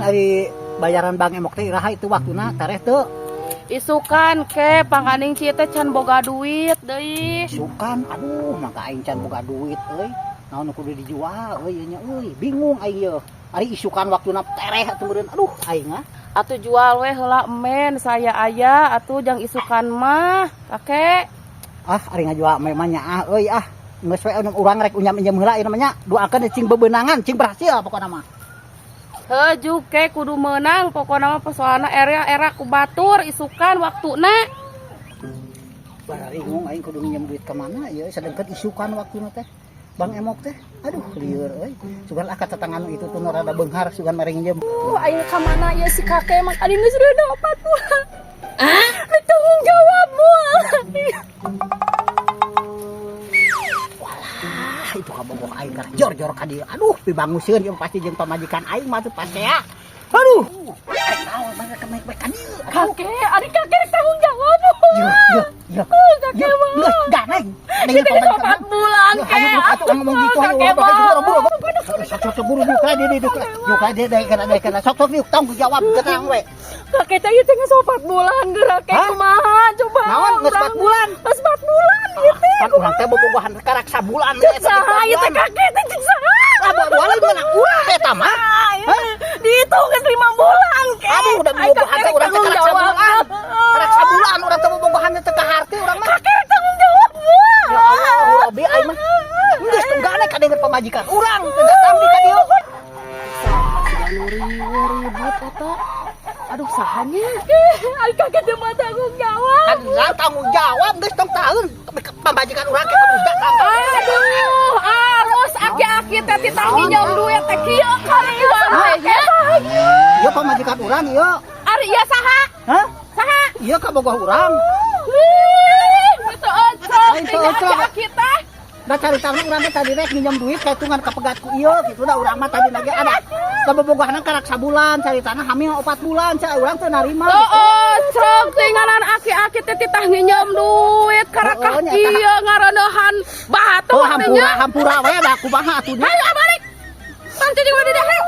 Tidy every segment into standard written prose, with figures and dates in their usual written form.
Ari bayaran Bang Emok teh iraha itu waktuna, tereh teu? Isukan ke, pangkaning cie teh can boga duit deui. Isukan, aduh, mangka aing can boga duit euy. Naon nu kudu dijual euy ieu nya euy. Bingung aing ieu. Ari isukan waktuna tereh atuh meureun. Aduh, aing ah. Atuh jual we heula emen saya aya atuh jang isukan mah, Kakek. Ah, ari ngajual memang nya ah euy ah. Geus we urang rek unyam-unyam heula ieu namanya. Doakeun cing bebenangan, cing berhasil pokona mah. Heuh ke, kudu menang pokona mah, soalna era-era ku batur isukan waktuna. Bararingung aing kudu nginjem duit ka mana ieu, sedengkeun isukan waktuna teh. Bang Emok teh, aduh, lieur euy. Sugan ah ka tetangga nu itu tuh nu rada beunghar, sugan mere nginjem. Oh, aing ka mana ya si kakek emang aing geus rada 4 bulan. Ah, tanggung jawab moal. Walah, itu kabogoh aing kana jor-jor ka dieu. Aduh, pibanguseun ieu pasti jeung pamajikan aing mah tuh pasti ya. Aduh. Rek naon mah rek naik ka dieu. Aduh. Kakek, ari kakek rek tanggung jawab. Yo yo yo. Kakek mah. Geus ganeng. Ini geus 4 bulan, Ayo, kek. atuh ngomong gitu, ayo Kakek urang mah. buru buru. Sok sok sok, buru buru ka dieu dieu. Yuk ka dieu deui kana deui kana. Sok sok yuk tanggung jawab tenang we. Kakek teh ieu teh geus 4 bulan geura, kek, Hah? kumaha coba? Naon geus 4 bulan? Geus 4 bulan ieu teh. Pan urang teh bobogohan karak sabulan. Cek saha ieu teh, kakek teh, cek saha? Ah, bawa lain mana urang eta mah. Ah, dihitung geus 5 bulan, kek. Aduh, udah Aing bobogohan kakek teh urang teh tanggung karak jawab. Sabulan. Karak sabulan urang teh bobogohan teh kaharti urang mah. Kakek rek tanggung jawab moal. Ya Allah, Robi aing mah. Geus tunggane kadenger pamajikan urang teu datang di ka dieu. Anu ribut eta. Aduh, sahanya? Aing kakek teh mah tanggung jawab. Kan tanggung jawab geus tong taeun pamajikan urang ke kamu datang. Aduh, arus aki-aki teh titah nginjem duit teh kieu kali urang teh nya. Ieu pamajikan urang ieu. Ari ieu saha? Hah? Saha? Ieu kabogoh urang. Wih, itu ocok Lain teu teh ocok. Aki-aki teh. Da caritana urang teh tadi rek nginjem duit kahitungan kapegat ku ieu kitu, da urang mah tadi lagi ada kabobogohna karak sabulan, caritana hamil 4 bulan, cai urang teu narima Oh, gitu. Ocok tinggalan aki-aki teh titah nginjem duit karakah Oh, nya eta. Kieu ngaraneuhan batu Oh, teh hampura nya. Hampura we da kumaha atuh nya. Hayu ah, balik. Tong jadi wae deh, hayu.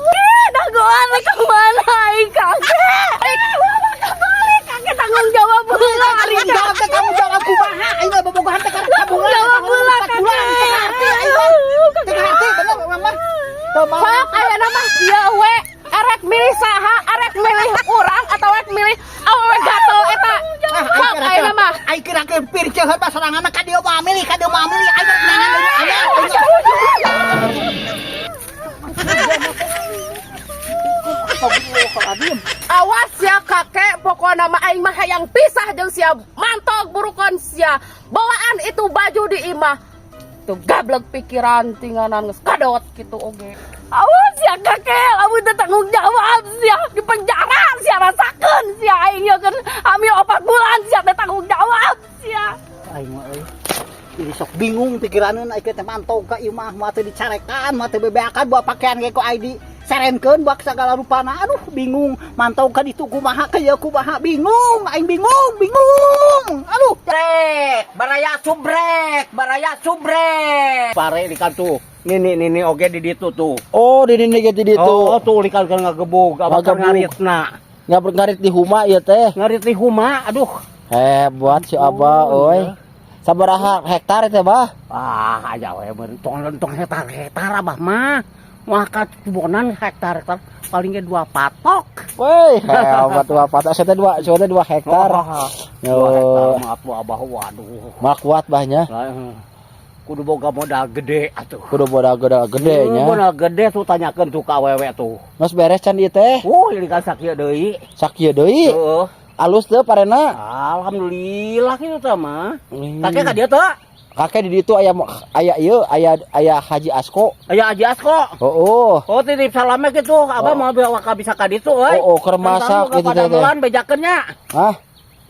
Ih, dagoan rek ka mana aing, kakek? Balik, kakek tanggung jawab heula ari. Tanggung jawab teh tanggung jawab kumaha? Aing mah bobogohan teh karak sabulan, Jawab heula, 4 bulan, teu ngarti aing mah. Teu ngarti bener urang mah. Teu mau. Sok ayeuna mah kieu we. Arek milih saha? Arek milih urang atau arek milih awewe gatel eta? Ah, Sok ayeuna mah. Aing kira-kira pirceun mah sorangan mah ka dieu moal milih, ka dieu moal milih. Aing rek nangan deui aya. Astagfirullahaladzim. Awas ya kakek, pokoknya mah aing mah hayang pisah jeung sia, mantog burukon sia. Bawaan itu baju di imah. Tuh gablek pikiran tinggalan geus kadot gitu oge. Awas ya kakek, lamun teu tanggung jawab sia di penjara sia, rasakeun sia aing ya kan hamil 4 bulan sia teh tanggung jawab sia. Aing mah euy. Jadi sok bingung pikiranna aing teh, mantog ka imah moal teu dicarekan, moal teu bebeakan, buat pakaian ge ku aing diserenkeun buat segala rupana. Aduh, bingung. Mantog ka ditu kumaha, ka ieu kumaha, bingung. Aing bingung, bingung. Aduh. Brek, baraya subrek, baraya subrek. Pare di tuh. Nini nini oge di ditu tuh. Oh, di nini ge di ditu. Oh, tuh likan kan ngagebug, abah Ngagebug. Ngaritna. Ngarit ngarit di huma ieu teh. Ngarit di huma, aduh. Hebat si Abah euy. Sabaraha hektar teh, Bah? Ah, aja we tong tong hektar hektar abah mah. Wah, kebonan hektar hektar paling ge 2 patok. Woi, hebat 2 patok. Saya teh 2 hektar. Oh, 2 hektar maaf abah, waduh. Mah kuat bahnya. Lah, kudu boga modal gede atuh. Kudu modal gede gede nya. Modal gede tuh, tanyakeun tuh ka awewe tuh. Mas beres can ieu teh? Oh, ini kan sakieu deui. Sakieu deui. Heeh. Alus teu parena? Alhamdulillah kitu teh mah. Kakek ka dieu teh? Kakek di ditu aya aya ieu, aya aya Haji Asko. Aya Haji Asko. Oh. Oh, titip salamnya gitu. Abah mau bawa ka bisa ka ditu euy. Oh, keur masak gitu teh. Padamelan bejakeun nya. Hah?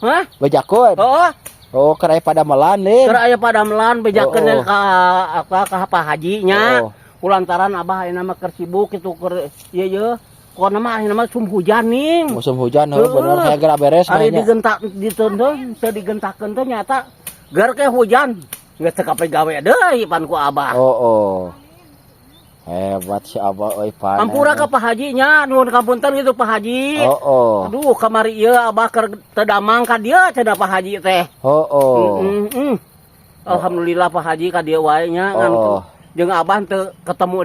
Hah? Bejakeun? Oh. Oh, keur aya padamelan nih. Keur aya padamelan bejakeun Oh. ka apa ka Pak Haji nya. Oh. Kulantaran abah ayeuna mah keur sibuk kitu, keur ieu ieu. Pokona mah ayeuna mah sum hujan ning. Musim hujan heuh, bener, hayang geura beres Ari mah nya. Digentak diteundeun teu digentakeun teh nyata gar ke hujan. Geus teu kape gawe deui pan ku abah. Oh. Hebat si Abah euy panen. Hampura ka Pak Haji nya, nuhun kapunten gitu Pak Haji. Oh. Aduh, kamari ieu Abah keur teu damang ka dieu cenah Pak Haji teh. Oh. Alhamdulillah Pak Haji ka dieu wae nya ngan jeung Abah teu ketemu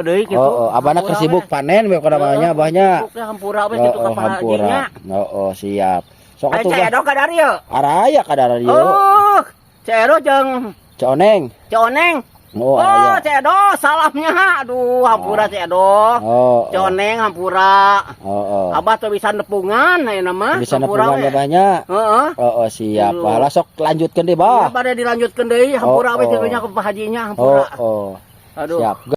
deui gitu. Oh, abahna keur Hampura sibuk we. Panen we kana mah abahnya. Sibuk teh hampura we kitu ka Oh, Pak Haji hampura. nya. Oh, siap. Sok Aya atuh Ceu Bah. Edo ka dieu. Araya ka dieu. Oh, Ceu Edo jeung Ceu Oneng. Ceu Oneng. Oh, Oh, araya. Ceu Edo, salamnya. Aduh, hampura Ceu Edo. Oh. Ceu Oneng hampura. Oh. Abah tuh bisa nepungan ayeuna mah. Bisa Hampura nepungan we. abahnya. Heeh. Oh, siap. Aduh. Bah, lah sok lanjutkeun deh, Iya, Bah. pada dilanjutkeun deui hampura Oh, we oh. kitu nya ke Pak Hajinya Oh, hampura. oh. Aduh. Siap.